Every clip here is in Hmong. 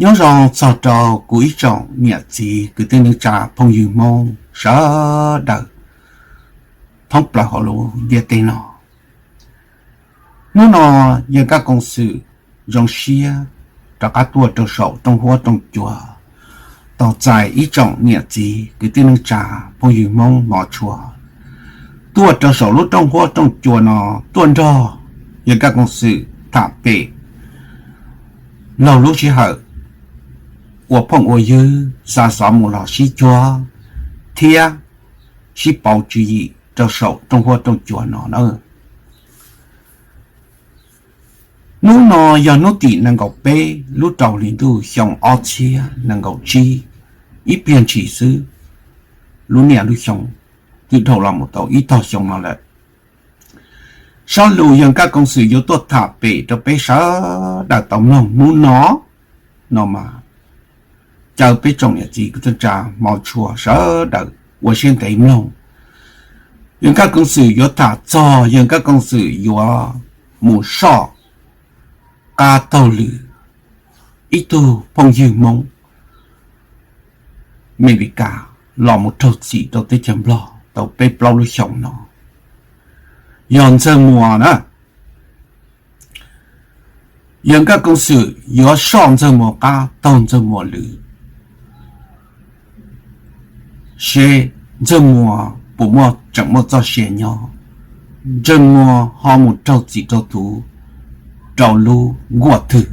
Nyob zoo txog rau kuv ib tsoom niam txiv kwv tij neej tsa phooj ywg Hmoob sawv daws thoob plaws hauv lub ntiaj teb no. Hnub no yawg Kab Koom Xwm zoo siab rov qab tuaj rau saum rooj huab rooj cua, tau txais ib tsoom niam txiv kwv tij neej tsa phooj ywg Hmoob hmov tshua tuaj rau saum lub rooj huab rooj cua no, tuaj nrog yawg Kab Koom Xwm tham pem laug lub sij hawm ua phooj ua ywg, xa xov mus los sib cuag thiab sib pauv tswv yim rau saum rooj huab rooj cua no na. Hnub no yog hnub tim nees nkaum peb lub rau hli ntuj xyoo ob txhiab nees nkaum tsib, ib pliag ntshis xwb lub niaj lub xyoo twb dhau los mus tau ib tog xyoo no lawm. Zaj lus yawg Kab Koom Xwm yuav tuaj tham pem rau peb sawv daws tau mloog hnub no, no mas caw peb tsoom niam txiv kwv tij neej tsa hmov tshua sawv daws ua siab ntev mloog. Yawg Kab Koom Xwm yuav tham txog yawg Kab Koom Xwm yuav mus soj qab taug lw ib tug phooj ywg Hmoob Amelikas los mus raug txim rau teb chaws Nplog tau peb plaub lub xyoos no, yog Ntxawg Muas na. Yawg Kab Koom Xwm yuav soj Ntxawg Muas qab taug Ntxawg Muas lw, seb Ntxawg Muas puas muaj, tseem muaj txoj sia nyob, Ntxawg Muas ho mus raug txim raug tus rau lub nkuaj twg,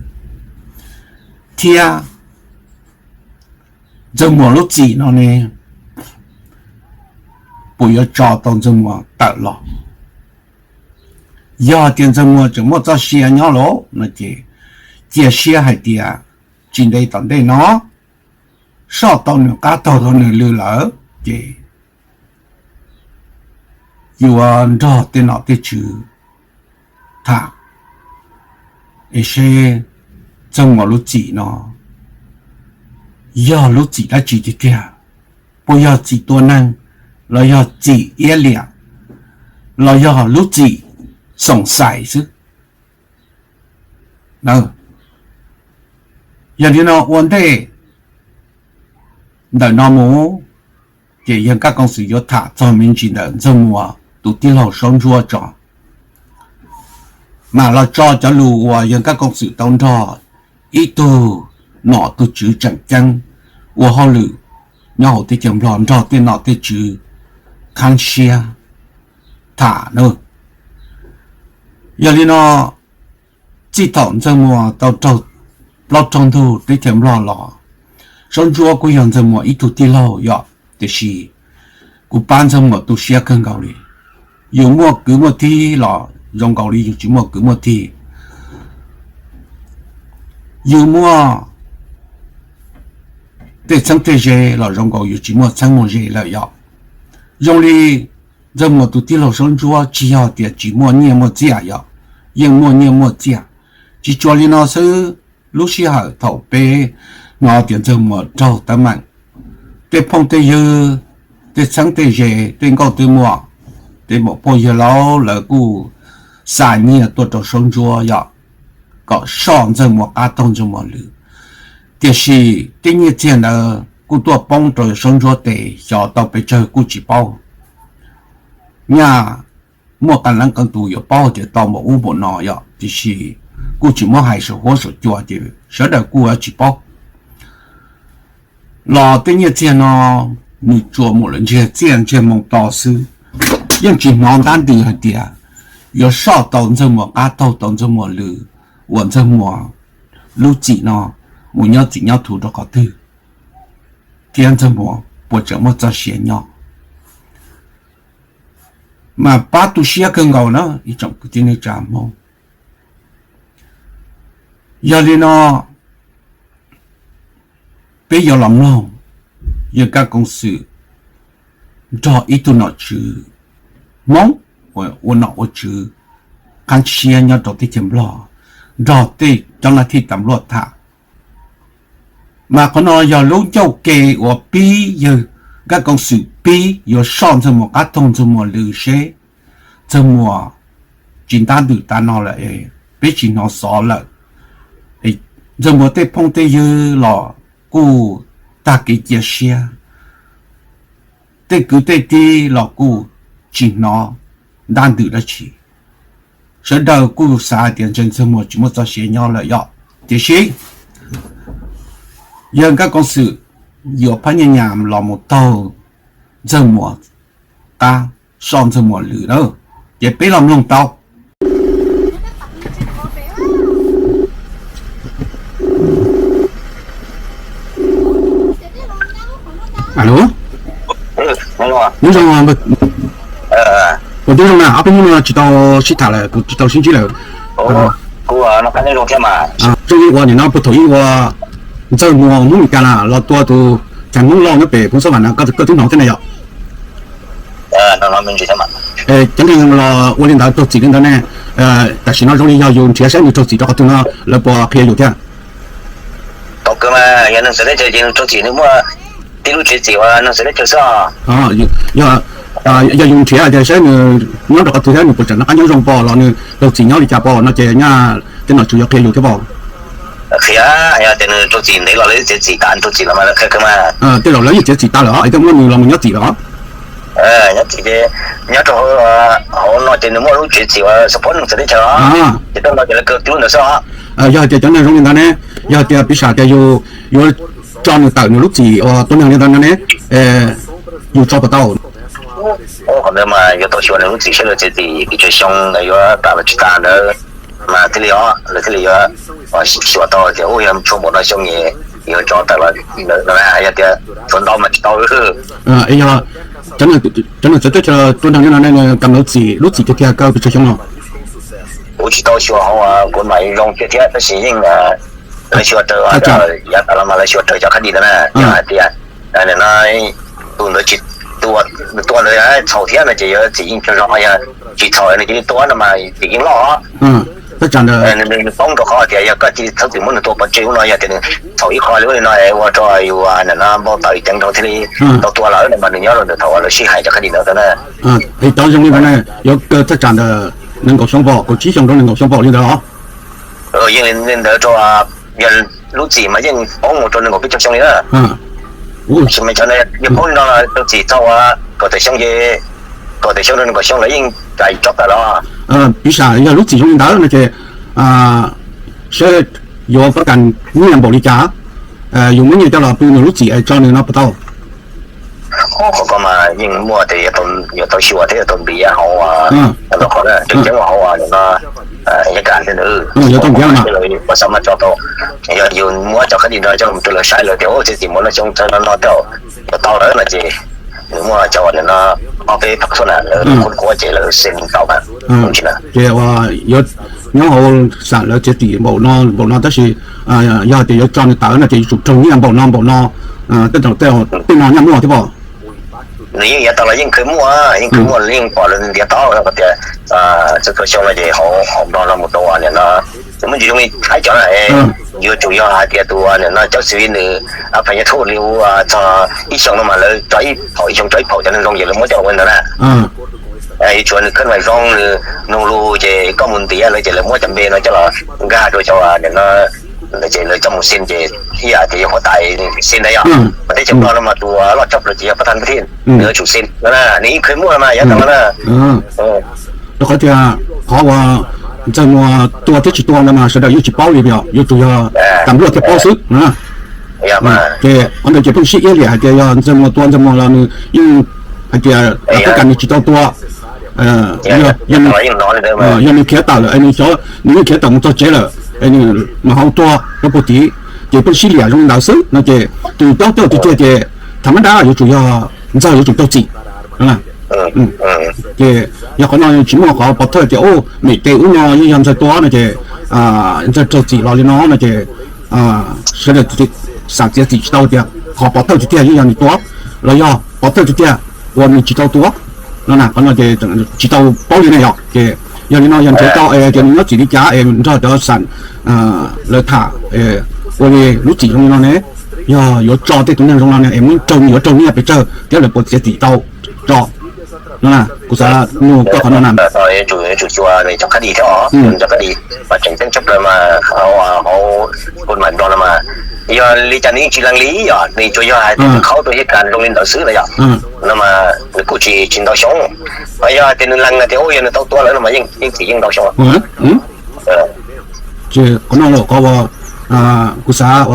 thiab Ntxawg Muas lub txim no ne puas yuav tso tau Ntxawg Muas tawm los. Yog tias Ntxawg Muas tseem muaj txoj sia nyob lawm no ces cia siab hais tias tsis ntev tom ntej no soj tau nws qab taug tau nws lw lawm ces yuav nrog tej nom tej tswv tham es seb Ntxawg Muas lub txim no yog lub txim dab tsi tiag tiag, puas yog txim tua neeg, los yog txim iab liam, los yog lub txim xoom xais xwb. Yog li no ua ntej ntawm no mus ces yawg Kab Koom Xwm yuav tham txog me ntsis ntawm Ntxawg Muas tus tij laug Saub Ntsuab tso, mam los tso cov lus uas yawg Kab Koom Xwm tau nrog ib tug nom tug tswv tseem ceeb ua hauj lwm nyob hauv teb chaws Nplog nrog tej nom tej tswv khab siab tham na. Yog li no, txij thaum Ntxawg Muas tau raug plaub raug ntug teb chaws Nplog los, Saub Ntsuab kuj yog Ntxawg Muas ib tug tij laug yom, tiam sis kuv pab Ntxawg Muas tu siab kawg nkaus li. Yus muaj kwv muaj tij los zoo nkaus li yus tsis muaj kwv muaj tij, yus muaj tej txheeb tej ze los zoo nkaus yus tsis muaj txheeb muaj ze lawm yom. Zoo li Ntxawg Muas tus tij laug Saub Ntsuab tsis yog tias tsis muaj nyiaj muaj txiaj yom, yeej muaj nyiaj muaj txiaj. Tsis tsuas li no xwb, lub sij hawm thaum peb hnov tias Ntxawg Muas raug teeb meem, tej phooj tej ywg, tej txheeb tej ze, tej nkauj tej muam, tej muam phooj ywg laus lawv kuj xa nyiaj tuaj rau Saub Ntsuab yom, kom soj Ntxawg Muas qab taug Ntxawg Muas lw. Tiam sis tej nyiaj txiag ntawd kuj tuaj poob rau Saub Ntsuab tes, xyov tau pes tsawg kuj tsis paub. Nyaj muaj qee leej qee tus yuav paub tias tau npaum ub npaum no yom, tiam sis kuj tsis muab hais saum huab saum cua ces sawv daws kuj tsis paub. Los tej nyiaj txiag no nws tsuas mus lawm ntsiag txiaj ntsiag moo to xwb, yeej tsis hnov ntab ntws hais tias yuav soj tau Ntxawg Muas qab taug tau Ntxawg Muas lw, uas Ntxawg Muas lub txim no mus nyob txim nyob tus rau qhov twg, thiab Ntxawg Muas puas tseem muaj txoj sia nyob. Mas pab tu siab kawg nkaus na ib tsoom kwv tij neej tsa Hmoob. Yog li no, peb yuav los mloog yawg Kab Koom Xwm nrog ib tug nom tswv Hmoob uas ua nom ua tswv qab siab nyob rau teb chaws Nplog nrog tej cov nas thij tas npluaj tham. Mas qhov no yog lub ncauj ke uas pib yawg Kab Koom Xwm pib yuav soj Ntxawg Muas qab taug Ntxawg Muas lw seb Ntxawg Muas tsis ntab ntws tas no lawm es peb tsis hnov xov lawm, es Ntxawg Muas tej phooj tej ywg los kuj tag kev cia siab, tej kwv tej tij los kuj tsis hnov ntab ntws dab tsi. Sawv daws kuj xav hais tias ntshe Ntxawg Muas tsis muaj txoj sia nyob lawm yom. Tiam sis yawg Nkaj Koom Xwm yuav phab nyaj nyam los mus taug Ntxawg Muas qab, soj Ntxawg Muas lwm na, ces peb los mloog tau. Alo, nyob zoo, puas nyob zoo na? Ob peb hnub no tsis tau sib tham lawm, kuv tsis tau sib ntsib lawm. Zoo li ua nim no puag thaum ub ua Ntxawg Muas Hmoob Meskas na los tua tus thav Hmoob Lauj nyob pem Phoos Xab Vam na, koj twb hnov thiab na yom? Cov neeg los ua li ntawd raug txim li ntawd ne, tam sim no zoo li yog yus nrhiav saib nws raug txim rau qhov twg no lawv puas qhia yus thiab? Tau kawg mas, yog neeg txawv teb chaws ces nws raug txim nws muaj tib lub tsev txim uas neeg txawv teb chaws xwb. Yog yus nrhiav tias saib nws nyob rau qhov twg thiab nws puas tseem noj qab nyob zoo pom los nws raug txim nyob li cas pom no ces nyaj tej nom tswv yuav qhia yus thiab pom. Qhia, yog tias nws raug txim ntev los lawv yeej txiav txim tas, raug txim los mas lawv qhia kawg mas. Tej zaum lawv yeej txiav txim tas lawm, es tej muab nws los mus nyob txim lawm. Nyob txim ces nyob rau hauv no ces nws muaj lub tsev txim uas support neeg txawv teb chaws os, ces rau no ces lawv kaw tib lub ntawd xwb os. Yog hais tias cov neeg zoo li ntawd ne, yog hais tias piv xam tias yus yuav tso nws tawm nws lub txim uas tua neeg li ntawd no ne, yus tso puas tau? Qhov ntawd mas yuav tau xyuas nws lub txim saib lawv txiav txim kev tsawg xyoo ntawd yuav tas los tsis tas ntawd mas thiaj li os, lawv thiaj li yuav xyuas tau tias yog tshuav npaum no xyoo es yuav tso tawm los ntawd, yog tias tshuav ntau mas tsis tau. Yog cov neeg txawv teb chaws tua neeg li no ne, kam lawv txim lub txim tiag tiag kaw pes tsawg xyoo no? Kuv tsis tau xyuas hauv, kuv mam zoo kiag thiab tab sis yeej lawv xyuas raws, yav tas los mas lawv xyuas raws cov khab dis ntawd na, yog hais tias nim no tus ntawd tsis tua, tua ntawd txhaum thiab no ces yuav txim yeej tsaug zog, yog tsis txhaum nws cia li tua no mas txim yeej loj. Nws poob rau qhov tias yog koj cia li txhob txwm muab nws tua pov tseg ub no, yog tias nws txhaum ib qho li ub li no es ua rau yus nim no npau taws ceev rau thiaj li tau tua lawm no mas nws nyob rau ntawm thaum uas lawv sib hais cov khab dis ntawd na. Cov zoo li ntawd ne yuav kaw thaj tsam ntawm nees nkaum xyoo pom, kaum tsib xyoo rau nees nkaum xyoo pom li ntawd los? Yeej li ntawd rau, yog lub txim mas yeej poob mus rau nees nkaum peb caug xyoo li na. Tab sis mas cov no yog poob li no raug txim txog uas kaum tawm xyoo ces, kaum tawm xyoo rau nees nkaum xyoo lawv yeej tsa tso tawm los. Piv xam yog lub txim zoo li ntawd no ces saib yuav pab kas nyiaj npaum li cas, yus muab nyiaj coj los pw nws lub txim es tso nws no puas tau? Qhov ko mas yeej muaj tias yuav tau xyuas thiab yuav tau npiav hauv, qhov tseem ceeb hauv no, yog kas thiab nws, yuav tau npiav mas, xav mas tso tau, yog yus muab cov khab dis no coj mus rau lawv saib lawv tias ua txiav txim mus no xyoo txawv no no tau, yuav tau lawm no ces nws muaj cov uas no ob peb phav xub na lawv qhuab qhuab ces lawv xeem tau mas tsis na. Ces uas yuav nyob hauv xam lawv txiav txim npaum no npaum no tab sis yog tias yuav tso nws tawm no ces yuav tsum raug nyiaj npaum no npaum no, tej zaum tej no nyaj muaj thiab pom. Nws yeej yav tas los yeej kawg muaj, yeej kawg muaj, yeej pom lawv ntiav tau tias txawv txhua xyoo no ces hauv hauv Nplog no mus rau nim no nws muaj ntsis zoo li Thaib cov na, yuav tsum yog hais tias tus nim no cov xib hwb nws phas nyas thuj li ua txog ib xyoo no mas lawv tso ib phaum ib xyoo tso ib phaum cov neeg zoo ces lawv muab coj los ua li ntawd na. Yuav tsum nws khab vais zoo nws nug lus ces koj mus ntiav lawv ces lawv muab cov npe no coj los nkag rau cov nim no ces lawv coj mus xeem ces ib yam tias yog huab tais xeem ntawd yom. Mas teb chaws Nplog no mas tus loj tshaj plaws ces yog pab thab thib, nws yuav tsum xeem no na, nws yeej kawg muaj mas yav tas los na. Rau qhov tias qhov uas Ntxawg Muas tua thiab tsis tua ntawd mas sawv daws yeej tsis paub li yom, yuav tsum yog tas npluaj thiaj paub xwb. Ces qhov ntawd ces pheej sib iab liam hais tias yog Ntxawg Muas tua Ntxawg Muas los nws yeej hais tias lawv pab kas nws tsis tau tua. Yog nws khiav tawm lawm es nws xyov nws yeej khiav tawm mus txog tsev lawm es nws mam ho tua rau puag tid, ces pheej sib liam zoo li ntawd xwb no ces tus paub tau tiag tiag ces tham mab dab yuav tsum yog Ntxawg yuav tsum raug txim. Ces yog qhov no tsis muaj qhov pov thawj tias mem tes ub no yeej yog Ntxawg tua no ces Ntxawg raug txim los li no no ces sawv daws xam txiav txim tsis tau tias qhov pov thawj tiag tiag yeej yog nws tua los yog pov thawj tiag tiag uas nws tsis tau tua no na. Qhov no ces tsis tau paub li ne yom. Ces yog li no yog nrhiav tau es tias nws nyob txim li cas es nrog cov xam lawv tham ua li lub txim zoo li no ne, yog yuav tso tej tus neeg zoo no ne es muab raug, yuav raug nyiaj pes tsawg thiab lawv puas txiav txim tau tso. No na, kuv xav nug koj qhov no na. Yuav tsum, yuav tsum xyuas nws cov kab dis thiab os, nws cov kab dis mas tseem ceeb tshaj plaws mas hauv, hauv kod mais Nplog no mas yog li cas nws yeej tsis lees li yom, nws tsuas yog hais tias khaub rau thiab kas zoo li ntawd xwb na yom. No mas nws kuj tsis, tsis ntau xyoo, yog hais tias nws lees tias yog nws tau tua lawm no mas yeej, yeej tsis yeej ntau xyoo. Ces qhov no los qhov uas kuv xav,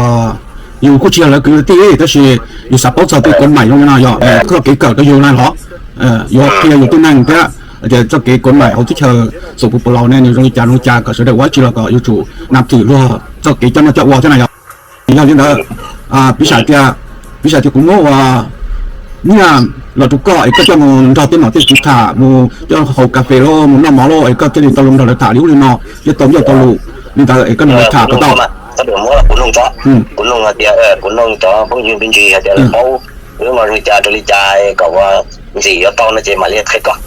yus kuj tsis yog lawv kwv tij tab sis yus xav paub txog tej kod mais zoo li no yog txoj kev kawm rau yus na los yuav qhia yus tej neeg thiab tias txoj kev kod mais hauv teb chaws Xus Pus Pos Laus ne nws zoo li cas zoo li cas kom sawv daws ua tsi los kom yuav tsum nam twm luag txoj kev coj noj coj ua thiab na yog. Yog li ntawd, piv xam tias, piv xam tias kuv muab ua nyiaj los rau koj es koj coj mus nrog tej nom tej tswv tham, mus coj haus kas fes lauj, mus noj mov lauj, es koj thiaj li tau los nrog lawv tham li ub li no, thiaj tau ncauj tau lus li ntawd es koj nrog lawv tham puas tau? Kuv noog tso, kuv noog hais tias, kuv noog cov phooj ywg me ntsis hais tias lawv paub wb no zoo li cas rau li cas kom ua ntxim yuav tau no ces mam li qhia koj.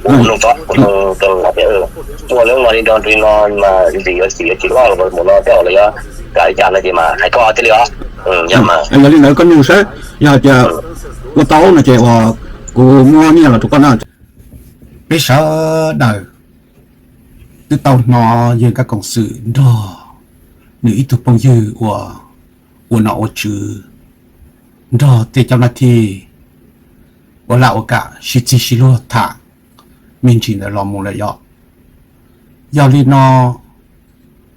Kuv noog tso, kuv noog rau hais tias ua li no li no li no mas ntxim yuav txim yuav tsis loj los mus no tej zaum lawv yuav kam li cas no ces mam hais koj thiaj li os. Yog li ntawd koj nug saib, yog hais tias ua tau no ces uas kuv muab nyiaj los rau koj na. Peb sawv daws twb tau hnov yawg Kab Koom Xwm nrog nws ib tug phooj ywg uas ua nom ua tswv nrog tej cov nab thij ua laj ua kam sib txig sib luag tham me ntsis ntawd los mus lawm yom. Yog li no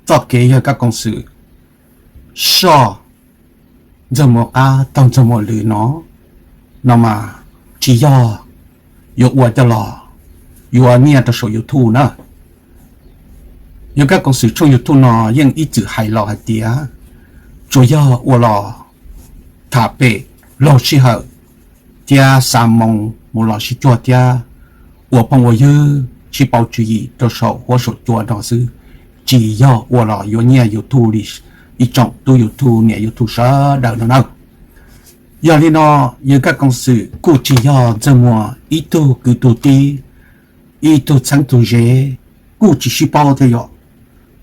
txoj kev yawg Kab Koom Xwm soj Ntxawg Muas Qab taug Ntxawg Muas Lwm no, no mas tsis yog yuav ua coj los yuav nyiaj rau saum YouTube na. Yawg Kab Koom Xwm tshooj YouTube no yeej ib txwm hais los hais tias tsuas yog ua los tham pem laug sij hawm thiab xa moo mus los sib cuag thiab ua phooj ua ywg sib pauv tswv yim rau saum huab saum cua no xwb, tsis yog ua los yuav nyiaj YouTube li ib tsoom tub YouTube niam YouTube sawv daws no na. Yog li no yawg Kab Koom Xwm kuj tsis yog Ntxawg Muas ib tug kwv tug tij, ib tug txheeb tug ze, kuj tsis sib paub thiab yom.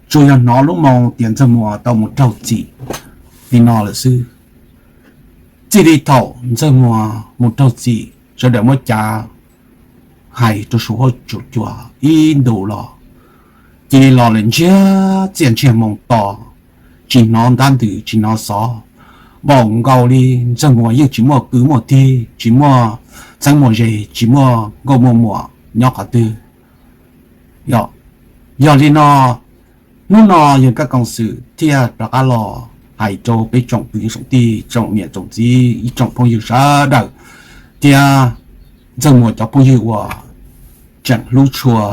Tsuas yog hnov lub moo tias Ntxawg Muas tau mus raug txim li no lawm xwb. Txij li thaum Ntxawg Muas mus raug txim sawv daws muab cav hais rau saum huab saum cua ib ntus los cia li los lawm ntsiag txiaj ntsiag moo to, tsis hnov ntab ntws tsis hnov xov, npaum nkaus li Ntxawg Muas yeej tsis muaj kwv muaj tij, tsis muaj txheeb muaj ze, tsis muaj nkauj muaj muam nyob qhov twg. Yog li no hnub no yawg Kab Koom Xwm thiaj rov qab los hais rau peb tsoom kwv tsoom tij tsoom niam tsoom txiv ib tsoom phooj ywg sawv daws thiab Ntxawg Muas cov phooj ywg uas tseem hlub tshua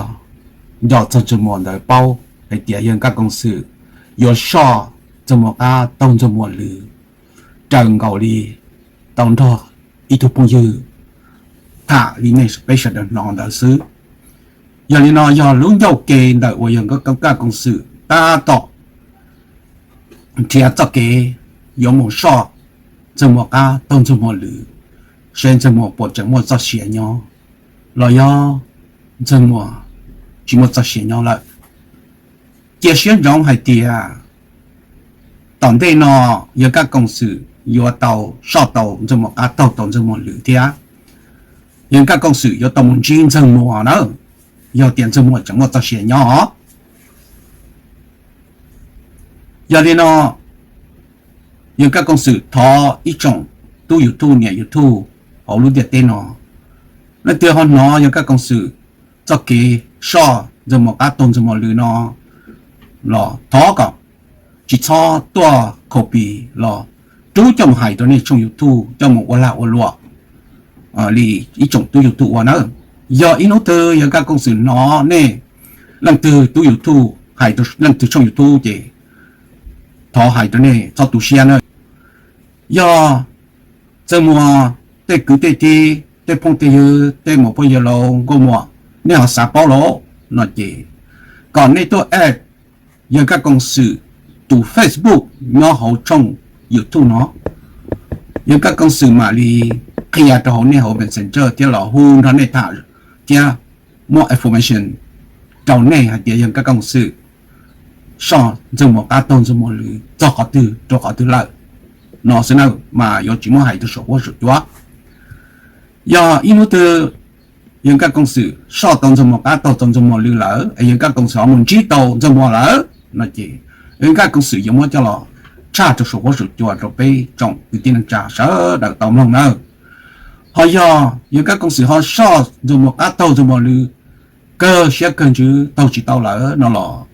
nco txog Ntxawg Muas ntawd paub hais tias yawg Kab Koom Xwm yuav soj Ntxawg Muas Qab taug Ntxawg Muas Lwm raws nkaus li tau nrog ib tug phooj ywg tham li nej peb sawv daws hnov ntawd xwb. Yog li no yog lub ncauj ke ntawm uas yawg Kab Koom Xwm tab tom nrhiav txoj kev yuav mus soj Ntxawg Muas Qab taug Ntxawg Muas Lwm, seb Ntxawg Muas puas tseem muaj txoj sia nyob los yog Ntxawg Muas tsis muaj txoj sia nyob lawm. Cia siab ntsoov hais tias tom ntej no yawg Kab Koom Xwm yuav tau soj tau Ntxawg Muas Qab taug tau Ntxawg Muas Lwm thiab yawg Kab Koom Xwm yuav tau mus ntsib Ntxawg Muas na, yog tias Ntxawg Muas tseem muaj txoj sia nyob. Yog li no yawg Kab Koom Xwm thov ib tsoom tub YouTube niam YouTube hauv lub ntiaj teb no, leej twg ho hnov yawg Kab Koom Xwm txoj kev soj Ntxawg Muas Qab taug Ntxawg Muas Lwm no los thov kom tsis txhob tuaj copy los rub coj mus hais rau nej tshooj YouTube coj mus ua lag ua luam li ib tsoom tub YouTube ua na. Yog ib hnub twg yawg Kab Koom Xwm hnov nej leej twg tub YouTube hais rau leej twg tshooj YouTube ces thov hais rau nej txhob tu siab na. Yog Ntxawg Muas tej kwv tej tij tej phooj tej ywg tej muam phooj ywg laus nkauj muam nej ho xav paub los no ces kom nej tuaj add yawg Kab Koom Xwm tus Facebook nyob hauv tshooj YouTube no. Yawg Kab Koom Xwm mam li qhia rau hauv nej hauv Messenger thiab los hu nrog nej tham thiab muab information rau nej hais tias yawg Kab Koom Xwm soj Ntxawg Muas Qab taug Ntxawg Muas Lwm txog qhov twg rau qhov twg lawm no xwb na, mas yuav tsis muab hais rau saum huab saum cua. Yog ib hnub twg yawg Nkaj Koom Xwm soj tau Ntxawg Muas qab taug tau Ntxawg Muas lw lawm es yawg Nkaj Koom Xwm ho mus ntsib tau Ntxawg Muas lawm no ces yawg Nkaj Koom Xwm yuav muab coj los tshaj rau saum huab saum cua rau peb tsoom kwv tij neej tsa sawv daws tau mloog nawb. Ho yog yawg Nkaj Koom Xwm ho soj Ntxawg Muas qab taug Ntxawg Muas lw kawg siab kawg ntsws taug tsis tau lawm no los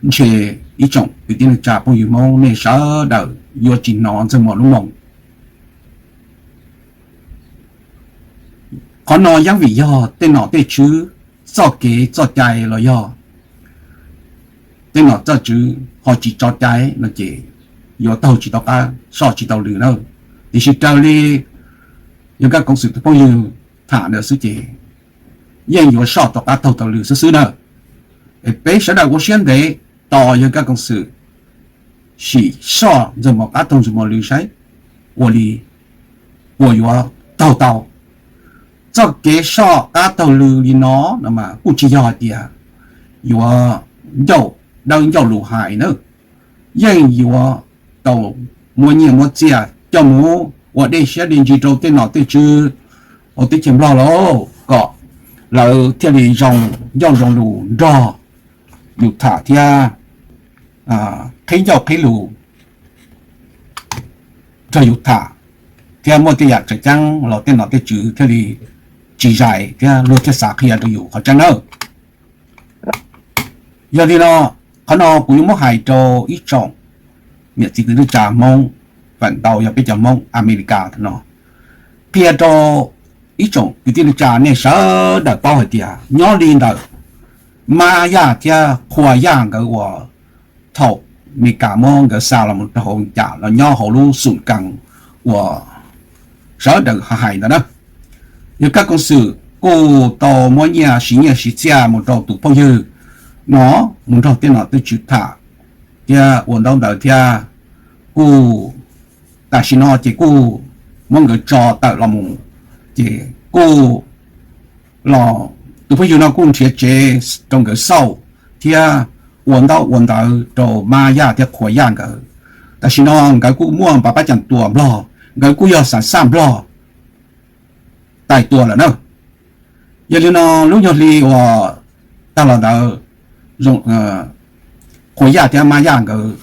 ntshe ib tsoom kwv tij neej tsa phooj ywg Hmoob nej sawv daws yuav tsis hnov Ntxawg Muas lub moo. Qhov no yeej vim yog tej nom tej tswv txoj kev txoj cai los yog tej nom txoj tswv ho tsis tso cai no ces yuav taug tsis tau qab soj tsis tau lw na. Tiam sis raws li yawg Nkaj Koom Xwm tus phooj ywg tham ntawd xwb ces yeej yuav soj tau qab taug tau lw xwb xwb na. Es peb sawv daws ua siab ntev tos yawg Nkaj Koom Xwm sim soj Ntxawg Muas qab taug Ntxawg Muas lw saib ua li puas yuav taug tau. Txoj kev soj qab taug lw li no no mas kuj tsis yog hais tias yuav ncauj dawb ncauj lus hais na, yeej yuav tau muab nyiaj muab txiaj coj mus ua dej siab dej ntsws rau tej nom tej tswv hauv teb chaws Nplog lauj, kom lawv thiaj li zoo ncauj zoo lus nrog yus tham thiab qhib ncauj qhib lus nrog yus tham, thiab muaj tej yam tseem ceeb los tej nom tej tswv thiaj li tsis zais thiab luag thiaj xav qhia rau yus qhov tseeb nawb. Yog li no, qhov no kuv yuav muab hais rau ib tsoom niam txiv kwv tij neej tsa Hmoob, feem ntau yog peb cov Hmoob Amelikas no, qhia rau ib tsoom kwv tij neej tsa nej sawv daws paub hais tias nyob li ntawm Mab Yaj thiab Qhua Yaj nkawd uas thaum Amelikas muab nkawd xa los mus rau hauv cas los nyob hauv lub xum kas uas sawv daws hais ntawd na. Yawg Kaj Koom Xwm kuj tau muab nyiaj siv nyiaj siv txiaj mus rau tus phooj ywg no, mus nrog tej nom tej tswv tham thiab ua ntaub ntawv thiab kuj tam sim no ces kuj muab nkawd tso tawm los mus, ces kuj los tus phooj ywg no kuj nrhiav tsev rau nkawd xauj thiab ua ntaub ua ntawv rau Mab Yaj thiab Qhua Yaj nkawd. Tam sim no nkawd kuj muaj npav pab cam tuas Nplog, nkawd kuj yog xav xaj Nplog tais tua lawm na. Yog li no lub nyuag hli uas tag los ntawd Qhua Yaj thiab Mab Yaj nkawd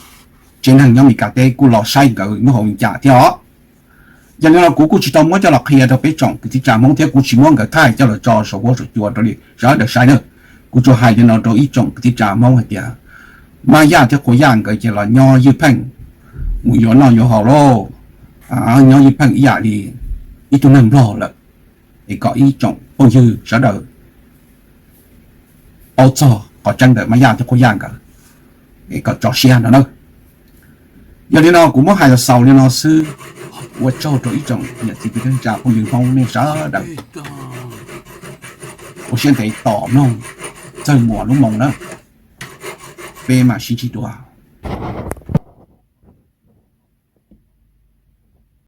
tsev neeg nyob Amelikas teb kuj los saib nkawd nyob hauv cas thiab os. Yog li no kuv kuj tsis tau muab coj los qhia rau peb tsoom kwv tij neej tsa Hmoob thiab kuv tsis muab nkawd thaij coj los tso saum huab saum cua rau li sawv daws saib na. Kuv tsuas hais li no rau ib tsoom kwv tij neej tsa Hmoob hais tias Mab Yaj thiab Qhua Yaj nkawd ces los nyob ywj pheej mus yuav noj yuav haus lauj, nyob ywj pheej ib yam li ib tug neeg Nplog lawm, es kom ib tsoom phooj ywg sawv daws paub txog qhov tseeb ntawm Mab Yaj thiab Qhua Yaj nkawd es kom tso siab no na. Yog li no kuv muab hais los xaus li no xwb. Ua tsaug rau ib tsoom niam txiv kwv tij neej tsa phooj ywg Hmoob nej sawv daws ua siab ntev tos mloog Ntxawg Muas lub moo na. Peb mam sib ntsib dua.